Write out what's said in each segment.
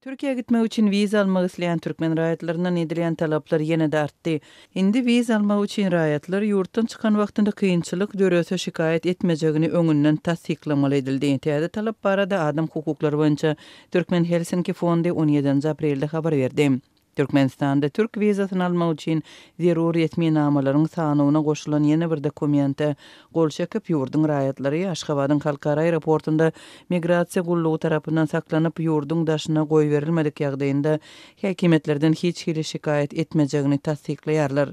Türkiýä gitmek üçin wiza almak isleýän türkmen raýatlaryndan edilýän talaplar ýene-de artdy. Indi wiza almak üçin raýatlar ýurtdan çykan wagtynda kynçylyk dörese şikaýat etmejegini öňünden tassyklamaly edildi. Täze talap barada Adam hukuklary boýunça Türkmen Helsinki fondy on ýedinji aprelde habar berdi. Türkmenistanda türk wizasyny almak üçin zerur resminamalaryň sanawyna goşulan ýene bir dokumente gol çekip, ýurduň raýatlary Aşgabadyň halkara aeroportunda migrasiýa gullugy tarapyndan saklanyp, ýurduň daşyna goýberilmedik ýagdaýynda häkimiýetlerden hiç hili şikaýat etmejegini tassyklaýarlar.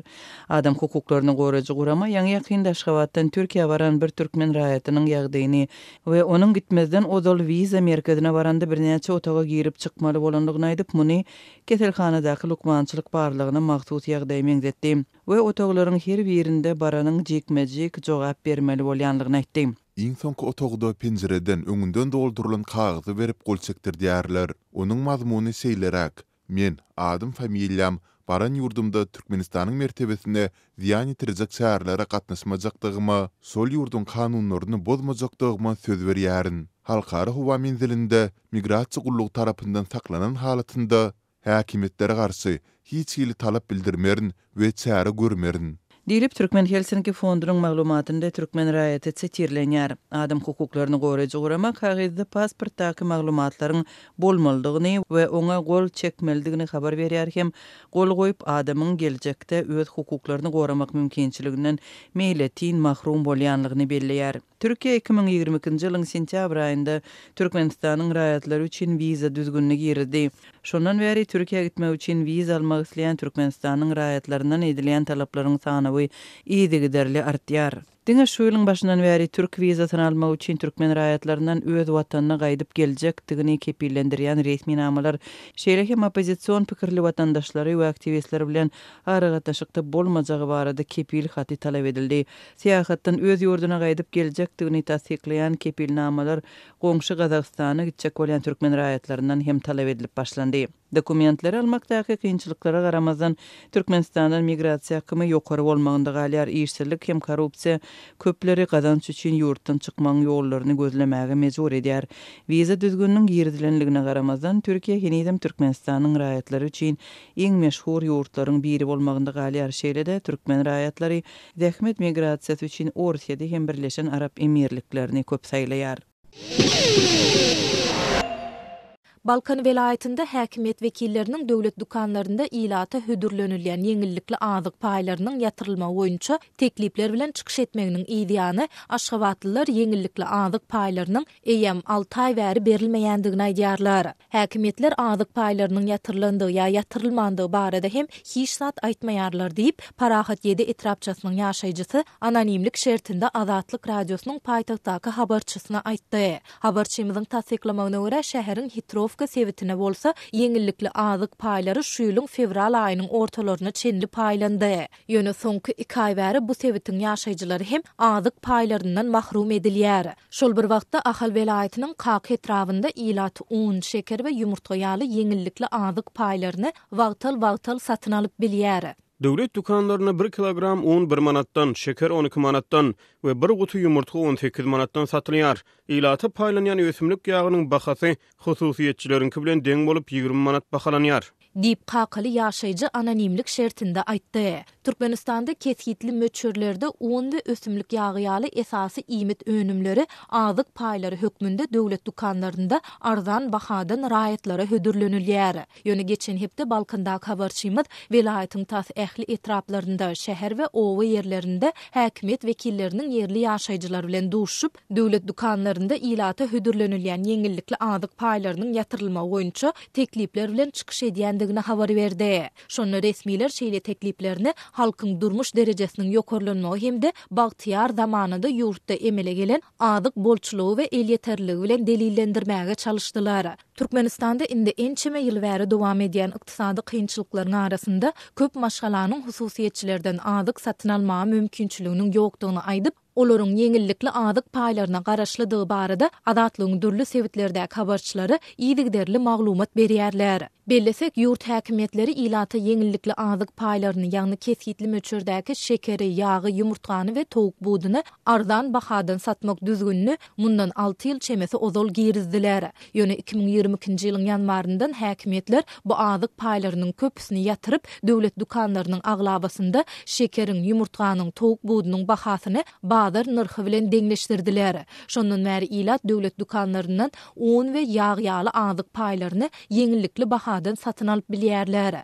Adam hukuklaryny goraýjy gurama ýaňy-ýakynda Aşgabatdan Türkiýä baran bir türkmen raýatynyň ýagdaýyny we onuň gitmezden ozal wiza merkezine baranda birnäçe otaga girip çykmaly bolandygyny aýdyp, muny keselhanadaky lukmançylyk barlagyna mahsus ýagdaýa meňzetdi we otaglaryň her birinde baranyň jikme-jik jogap bermeli bolýanlygyny aýtdy. Iň soňky otagda penjireden öňünden doldurylan kagyzy berip gol çekdirdýärler. Onuň mazmuny şeýleräk, Men, adym familiýam, baran ýurdumda Türkmenistanyň mertebesine zyýan ýetirjek çärelere gatnaşmajakdygyma, şol ýurduň kanunlaryny bozmajakdygyma söz berýärin. Halkara howa menzilinde migrasiýa gullugy tarapyndan saklanan halatynda häkimiýetlere garşy hiç hili talap bildirmerin we çäre görmerin. Diýlip, Türkmen Helsinki fondunyň maglumatynda türkmen raýaty sitirlenýär. Adam hukuklaryny goraýjy gurama kagyzda pasportdaky maglumatlaryň bolmalydygyny we oňa gol çekmelidigini habar berýär hem gol goýup adamyň geljekde öz hukuklaryny goramak mümkinçiliginden meýletin mahrum bolýanlygyny belleýär. Türkiýe 2022-nji ýylyň sentýabr aýynda Türkmenistanyň raýatlary üçin wiza düzgünini girizdi. Şondan bäri Türkiýä gitmek üçin wiza almak isleýän Türkmenistanyň raýatlaryndan edilýän talaplaryň sanawy yzygiderli artýar. Diňe şu ýylyň başyndan bäri türk wizasyny almak üçin türkmen raýatlaryndan öz watanyna gaýdyp geljekdigini kepillendirýän resminamalar, şeýle hem oppozision pikirli watandaşlary we aktiwistler bilen aragatnaşykda bolmajagy barada kepil haty talap edildi. Syýahatdan öz ýurduna gaýdyp geljekdigini tassyklaýan kepilnamalar goňşy Gazagystana gitjek bolýan türkmen raýatlaryndan hem talap edilip başlandy. Dokumentleri almakdaky kynçylyklara garamazdan, Türkmenistandan migrasiýa akymy ýokary bolmagynda galýar, işsizlik hem korrupsiýa köpleri gazanç üçin ýurtdan çykmagyň ýollaryny gözlemäge mejbur edýär. Wiza düzgüniniň girizilenligine garamazdan, Türkiýe henizem Türkmenistanyň raýatlary üçin iň meşhur ýurtlaryň biri bolmagynda galýar. Şeýle-de, türkmen raýatlary Zähmet migrasiýasy üçin Orsýeti hem Birleşen Arap Emirliklerini köp saýlaýar. Balkan welaýatynda häkimiýet wekilleriniň döwlet dükanlarynda ilata hödürlenilýän ýeňillikli azyk paýlarynyň ýatyrylmagy boýunça teklipler bilen çykyş etmeginiň yzýany, aşgabatlylar ýeňillikli azyk paýlarynyň eýýäm alty aý bäri berilmeýändigini aýdýarlar. Häkimiýetler azyk paýlarynyň ýatyrylandygy ýa ýatyrylmandygy barada hem hiç zat aýtmaýarlar diýip, Parahat ýedi etrapçasynyň ýaşaýjysy anonimlik şertinde Azatlyk Radiosynyň paýtagtdaky habarçysyna aýtdy. Habarçymyzyň tassyklamagyna görä, şäheriň Hitrowka sebitine bolsa ýeňillikli azyk paýlary şu ýylyň fewral aýynyň ortalaryna çenli paýlandy. Ýöne soňky iki aý bäri bu sebitiň ýaşaýjylary hem azyk paýlaryndan mahrum edilýär. Şol bir wagtda, Ahal welaýatynyň Kaka etrabynda ilat un, şeker we ýumurtga ýaly ýeňillikli azyk paýlaryny wagtal-wagtal satyn alyp bilýär. Döwlet dükanlarynda bir kilogram un bir manatdan, şeker 12 manatdan we bir guty ýumurtga 18 manatdan satylýar. Ilata paýlanýan ösümlik ýagynyň bahasy hususyýetçileriňki bilen deň bolup, 20 manat bahalanýar. Diýip, kakaly ýaşaýjy anonimlik şertinde aýtdy. Türkmenistanda kesgitli möçberlerde un we ösümlik ýagy ýaly esasy iýmit önümleri azyk paýlary hökmünde döwlet dükanlarynda arzan bahadan raýatlara hödürlenilýär. Ýöne geçen hepde Balkandaky habarçymyz welaýatyň tas ähli etraplarynda, şäher we oba ýerlerinde häkimiýet wekilleriniň ýerli ýaşaýjylar bilen duşuşyp, Döwlet dükanlarynda ilata hödürlenilýän ýeňillikli azyk paýlarynyň ýatyrylmagy boýunça teklipler bilen çykyş edýändigini habar berdi. Şonda resmiler şeýle tekliplerini halkyň durmuş derejesiniň ýokarlanmagy hem-de bagtyýar zamanada ýurtda emele gelen azyk bolçulygy we elýeterliligi bilen delillendirmäge çalyşdylar. Türkmenistanda indi ençeme ýyl bäri dowam edýän ykdysady kynçylyklaryň arasynda köp maşgalanyň hususyýetçilerden azyk satyn almaga mümkinçiliginiň ýokdugyny aýdyp, olaryň ýeňillikli azyk paýlaryna garaşlydygy barada Azatlygyň dürli sebitlerdäki habarçylary yzygiderli maglumat berýärler. Bellesek, ýurt häkimiýetleri ilata ýeňillikli azyk paýlaryny, ýagny kesgitli möçberdäki şekeri, ýagy, ýumurtgany we towuk buduny arzan bahadan satmak düzgünini mundan alty ýyl çemesi ozal girizdiler. Ýöne 2022-nji ýylyň ýanwaryndan häkimiýetler bu azyk paýlarynyň köpüsini ýatyryp, döwlet dükanlarynyň aglabasynda şekeriň, ýumurtganyň, towuk budunyň bahasyny bazar nyrhy bilen deňleşdirdiler. Şondan bäri ilat döwlet dükanlaryndan un we ýag ýaly azyk paýlaryny ýeňillikli bahadan satyn alyp bilýärler.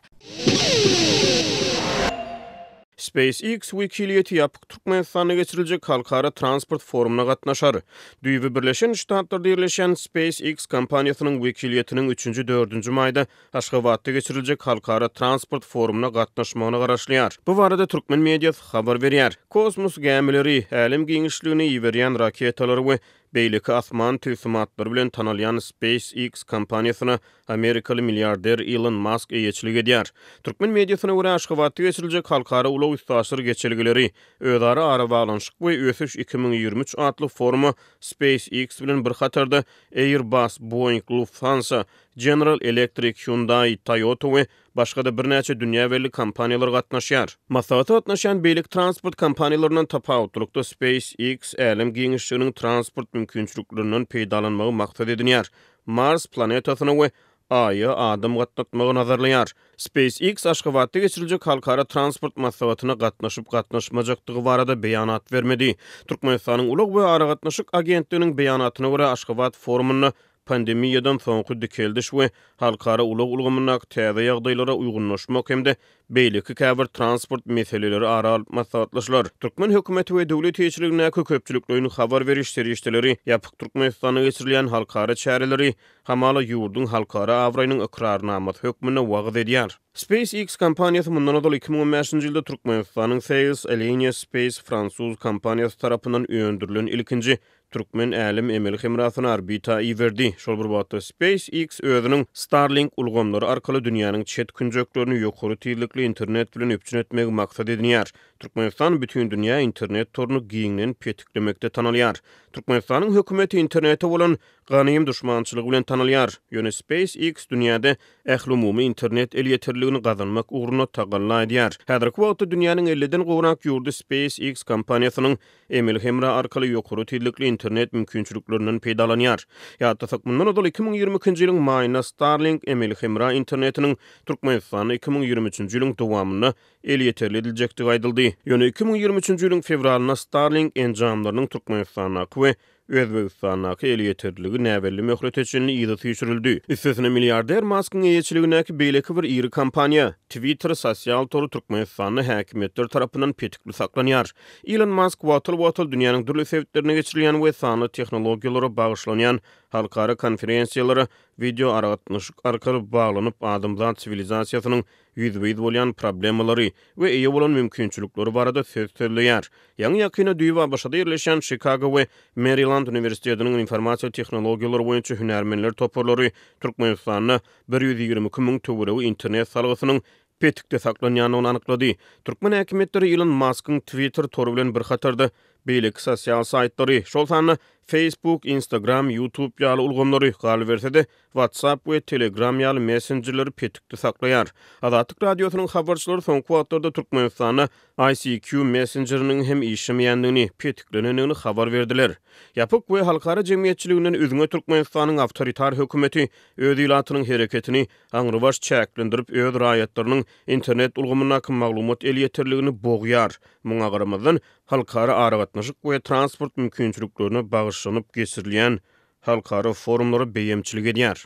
SpaceX wekiliýeti ýapyk Türkmenistanda geçiriljek halkara transport forumyna gatnaşar. Düýbi Birleşen Ştatlarda ýerleşýän SpaceX kompaniýasynyň wekiliýetiniň üçünji-dördünji maýda Aşgabatda geçiriljek halkara transport forumyna gatnaşmagyna garaşylýar. Bu barada türkmen mediasy habar berýär. Kosmos gämileri, älem giňişligine iberýän raketalary we beýleki asman tilsimatlary bilen tanalýan SpaceX kompaniýasyna amerikaly milliarder Ilon Mask eýeçilik edýär. Türkmen mediasyna görä, Aşgabatda geçiriljek halkara ulag-üstaşyr geçelgeleri, özara arabaglanyşyk we ösüş 2023 atly foruma SpaceX bilen bir hatarda Airbus, Boeing, Lufthansa, General Electric, Hyundai, Toyota we başga-da birnäçe dünýä belli kompaniýalar gatnaşýar. Maslahata gatnaşýan beýleki transport kompaniýalaryndan tapawutlylykda SpaceX älem giňişliginiň transport mümkinçiliklerinden peýdalanmagy maksat edinýär. Mars planetasyna we Aýa adam gatnatmagy nazarlaýar. SpaceX Aşgabatda geçiriljek halkara transport maslahatyna gatnaşyp-gatnaşmajakdygy barada beýanat bermedi. Türkmenistanyň Ulag we aragatnaşyk agentliginiň beýanatyna görä, Aşgabat forumynda pandemiýadan soňky dikeldiş we halkara ulag ulgamyndaky täze ýagdaýlara uýgunlaşmak hem-de beýleki käbir transport meseleleri ara alyp maslahatlaşylar. Türkmen hökümeti we döwlet eýeçiligindäki köpçülikleýin habar beriş serişdeleri ýapyk Türkmenistanda geçirilýän halkara çäreleri hamala ýurduň halkara abraýynyň ykrarnamasy hökmünde wagyz edýär. SpaceX kompaniýasy mundan ozal 2015-nji ýylda Türkmenistanyň Thales Alenia Space fransuz kompaniýasy tarapyndan öndürilen ilkinji Türkmen älem emeli hemrasyny orbita iberdi. Şol bir wagtda, SpaceX özüniň Starlink ulgamlary arkaly dünýäniň çet künjeklerini ýokary tizlikli internet bilen üpjün etmegi maksat edinýär. Türkmenistan bütindünýä internet toruny giňden petiklemekde tanalýar. Türkmenistanyň hökümeti internete bolan ganym duşmançylygy bilen tanalýar. Ýöne SpaceX dünýäde ählumumy internet elýeterliligini gazanmak ugrunda tagalla edýär. Häzirki wagtda dünýäniň elliden gowrak ýurdy SpaceX kompaniýasynyň Emeli hemra arkaly ýokary tizlikli internet mümkinçiliklerinden peýdalanýar. Ýatlasak, mundan ozal 2022-nji ýylyň maýynda Starlink emeli hemra internetiniň Türkmenistanda 2023-nji ýylyň dowamynda elýeterli ediljekdigi aýdyldy. Ýöne 2023-nji ýylyň fewralynda Starlink enjamlarynyň Türkmenistandaky we Özbegistandaky elýeterliligi näbelli möhlete çenli yza süýşürildi. Üstesine, milliarder Maskyň eýeçiligindäki beýleki bir iri kompaniýa, Twitter sosial tory Türkmenistanda häkimiýetler tarapyndan petikli saklanýar. Ilon Mask wagtal-wagtal dünýäniň dürli sebitlerinde geçirilýän we sanly tehnologiýalara bagyşlanýan halkara konferensiýalara wideoaragatnaşyk arkaly baglanyp, adamzat siwilizasiýasynyň ýüzbe-ýüz bolýan problemalary we eýe bolan mümkinçilikleri barada söz sözleýär. Ýaňy-ýakynda düýbi ABŞ-da ýerleşýän Çikago we Meriland uniwersitetiniň informasiýa tehnologiýalary boýunça hünärmenler toparlary Türkmenistanda 122 müň töweregi internet salgysynyň petikde saklanýandygyny anyklady. Türkmen häkimiýetleri Ilon Maskyň Twitter tory bilen bir hatarda beýleki sosial saýtlary, şol sanda Facebook, Instagram, YouTube ýaly ulgamlary, galyberse-de, WhatsApp we Telegram ýaly messenjerleri petikde saklaýar. Azatlyk Radiosynyň habarçylary soňky wagtlarda Türkmenistanda ICQ messenjeriniň hem işlemeýändigini, petiklenendigini habar berdiler. Ýapyk we halkara jemgyýetçiliginden üzňe Türkmenistanyň awtoritar hökümeti öz ilatynyň hereketini aňrybaş çäklendirip, öz raýatlarynyň internet ulgamyndaky maglumat elýeterligini bogýar. Muňa garamazdan, halkara aragatnaşyk we transport mümkinçiliklerine bagyşlanyp geçirilýän halkara forumlara beýemçilik edýär.